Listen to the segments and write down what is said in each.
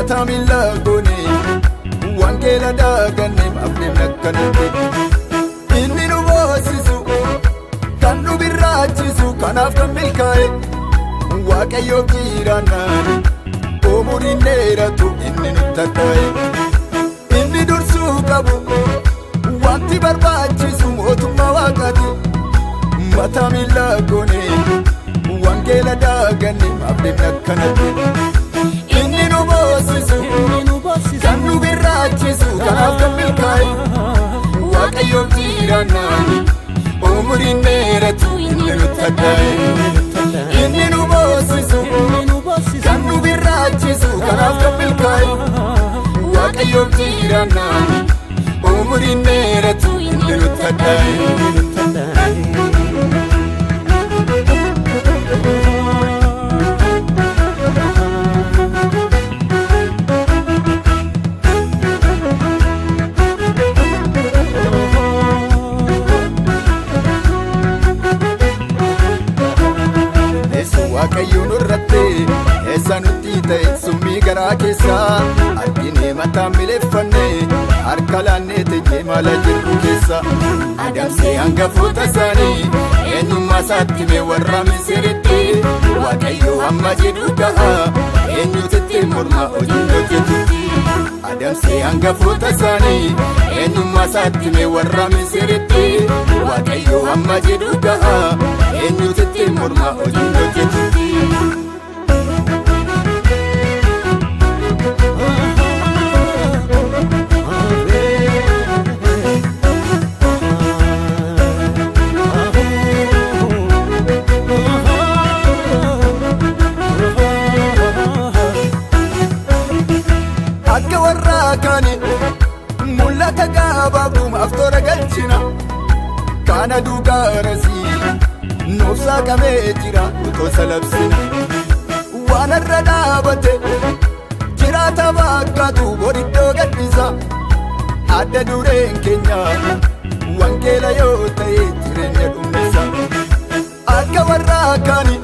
Mataa miila goone wangeela daaganne maaf deemna akkanatti. Inni nu boosisu kan nu birraachisu kanaaf kan milkaa'e Waaqayyoof jiraannaan umuriin dheeratu inni nutti hadhaa'e. Inni dursuu qabu wanti barbaachisu mootummaa waaqaati. Mataa miila goone wangeela daaganne maaf deemna akkanatti. Inni nu boosisu kan nu birraachisu kanaaf kan milkaa'e Waaqayyoof jiraannaan umuriin dheeratu inni nutti hadhaa'e. Inni nu boosisu kan nu birraachisu kanaaf kan milkaa'e Waaqayyoof jiraannaan umuriin dheeratu inni nutti hadhaa'e. Waaqayyo nurratti eessa nutti ta'e summii garaa keessaa argine mataa mileeffanne harka laannee teenyee maala jirru keessa adamsee hangafoota isaanii eenyummaa isaatti mee warra Misiritti Waaqayyo amma jedhu ga'a eenyutu morma hojii hojjetutti adamsee hangafoota isaanii eenyummaa isaatti mee warra Misiritti Waaqayyo amma jedhu ga'a eenyutu morma hojii hojjetutti. Akka warra kaanii mul'ata gabaabumaaf toora galchina kana duugaarasii nuuf saaqamee jira utoo salabsina waan irra dhaabate jiraata bakkaatu boriddoo gadhiisa adda dureen keenya wangeela yoo ta'e jireenya dhumnisa akka warra kaanii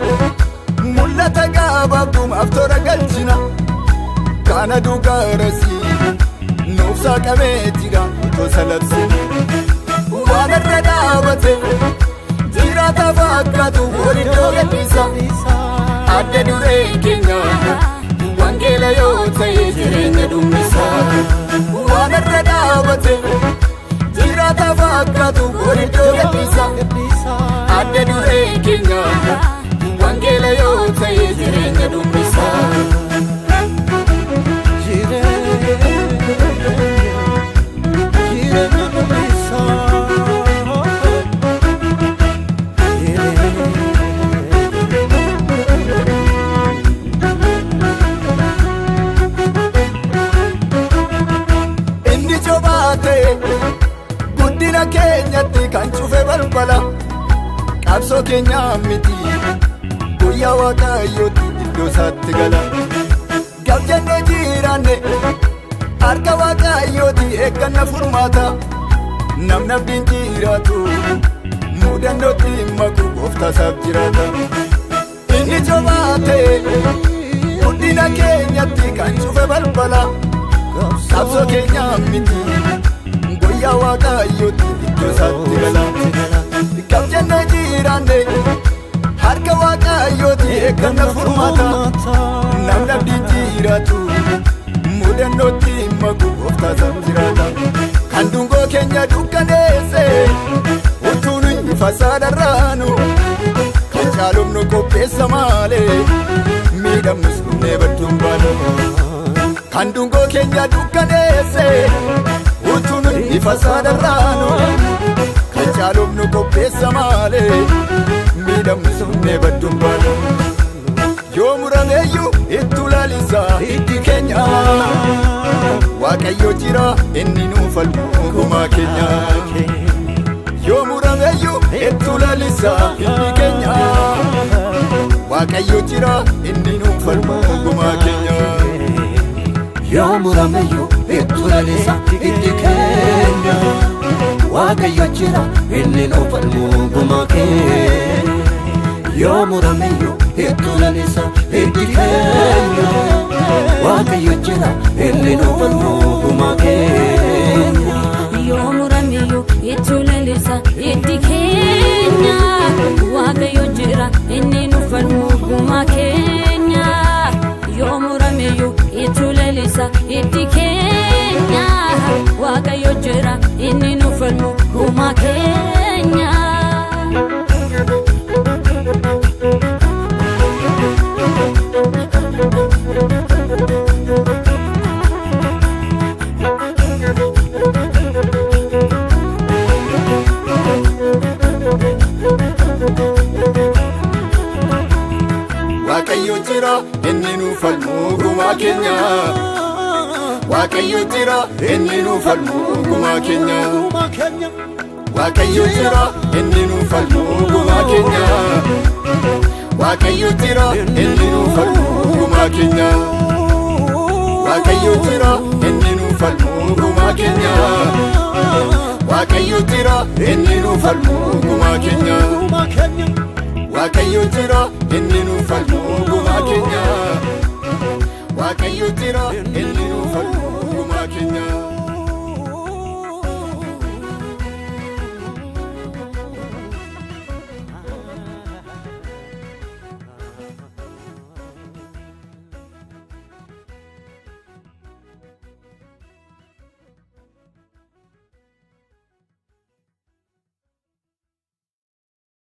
mul'ata gabaabumaaf toora galchina kana duugaarasii nuuf saaqamee jira utoo salabsina waan irra dhaabate jiraata fakkaatu boriddoo gadhiisa adda dureen keenya wangeela yoo ta'e jireenya dhumnisa waan irra dhaabate jiraata fakkaatu boriddoo gadhiisa adda dureen keenya wangeela yoo ta'e jireenya dhumnisa. Inni jobaa ta'e guddina keenyatti kan cufe balbala qabsoo keenyaa miti guyyaa Waaqayyootti iddoo isaatti gala. Gab jennee jiraanne harka Waaqayyooti eegganna furmaata namni abdiin jiraatu mudannootti maku gooftaasaaf jiraata. Inni jobaa ta'e guddina keenyatti kan cufe balbala qabsoo keenyaa miti guyyaa Waaqayyootti iddoo isaatti gala. Gab jennee jiraanne harka Waaqayyooti eegganna furmaata namni abdiin jiraatu mudannootti maku gooftaasaaf jiraata. Kan dungoo keenya dukkaneesse utuu nuyi fasaadarraanu kan caalumnu qopheessa malee miidhamnus dhumnee badduun baanu. Kan dungoo keenya dukkaneesse utuu nuyi fasaadarraanu kan caalumnu qopheessa malee miidhamnus dhumnee badduun baanu. Yoo murameeyyuu itti laalisa hiddi keenya Waaqayyo jira inni nuuf falmu gumaa keenya. Yoo murameeyyuu itti laalisa hiddi keenya Waaqayyo jira inni nuuf falmu gumaa keenya. Yoo murameeyyuu itti laalisa hiddi keenya Waaqayyo jira inni nuuf falmu gumaa keenya. Yoo murameeyyuu itti laalisa hiddi keenya Waaqayyo jira, inni nu falmu gumaa keenya. Yoo muramiyyuu itti lalisa itti keenya. Waaqayyo jira, inni nu falmu gumaa keenya. Yoo muramiyyuu itti lalisa itti keenya. Waaqayyo jira, inni nu falmu gumaa keenya. Waaqayyo jira, inni nu falmu gumaa keenya. Waaqayyo jira, inni nu falmu gumaa keenya. Waaqayyo jira, inni nu falmu gumaa keenya. Waaqayyo jira, inni nu falmu gumaa keenya. Waaqayyo jira, inni nu falmu gumaa keenya. Waaqayyo jira, inni nu falmu gumaa keenya. Waaqayyo jira, inni nu falmu gumaa keenya. Waaqayyo jira,